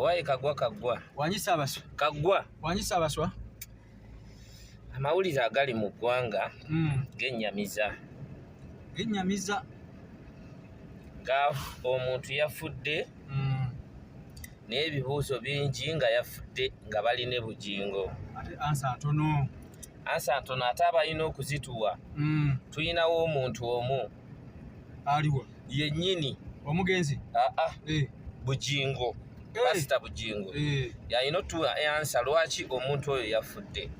Owaye Kagwa, Kaggwa. Wangi Ssaabaswa. Kaggwa. Wangi Ssaabaswa. Amawulire agali mu ggwanga gennyamiza. Gennyamiza. Nga omuntu yafudde n'ebibuuzo bingi, nga yafudde nga balina Bugingo. Ate answer ntono. Answer ntono, ate abalina okuzituwa tulinawo omuntu omu. Aliwa? Yennyini. Omugenzi? Aa. Eh. Bugingo. Eh. Pasita Bugingo yalina otuwa answer lwaki omuntu oyo yafudde.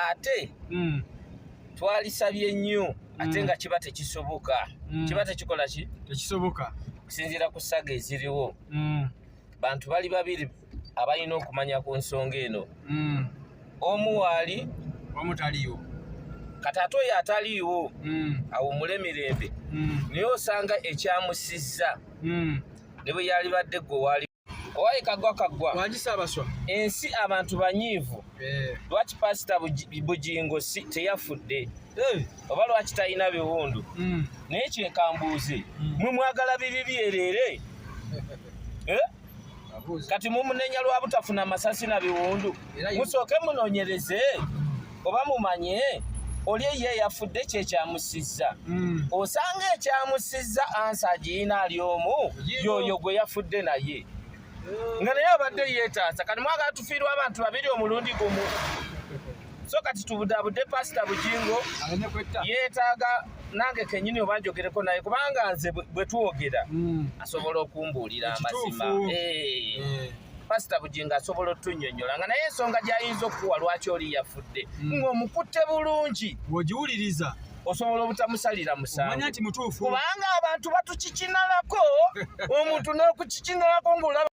Ate twalisabye nnyo, ate nga kiba tekisoboka. Kiba tekikola ki? Tekisoboka. Okusinziira ku saga eziriwo, bantu bali babiri abalina okumanya ku nsonga eno. Omu waali, Omu taliiwo. Kati ate oyo ataliiwo awummule mirembe, naye osanga ekyamusizza ne bwe yalibadde gwe waali. Owaye Kaggwa, Kaggwa. Wangi Ssaabaswa. Ensi abantu banyiivu. Lwaki Pasita Bugingo si teyafudde oba lwaki talina biwundu? Naye kyekambuuze, mwe mwagala bibi byereere? Eh? Abuuze. Kati mumunenya lwa butafuna masasi na biwundu. Musooke munoonyereze oba mumanye oli ye yafudde kyekyamusizza. Osanga ekyamusizza answer agiyina ali omu, yoyo gwe yafudde naye, nga naye abadde yeetaasa. Kati mwagala tufiirwa abantu babiri omulundi gumu? So kati tubudabudde Pasita Bugingo. Aleme kwetta. Yeetaaga nange kenyini oba njogereko naye, kubanga nze bwe twogera asobola okumbuulira amazima. Eh. Pasita Bugingo asobola otunnyonnyola, nga naye ensonga gy'ayinza okukuwa lwaki oli yafudde, ng'omukutte bulungi, Bw'ogiwuliriza, osobola obutamusalira musango. Omanya nti mutuufu. Kubanga abantu batukikinalako, omuntu n'okukikinalako ng'olaba.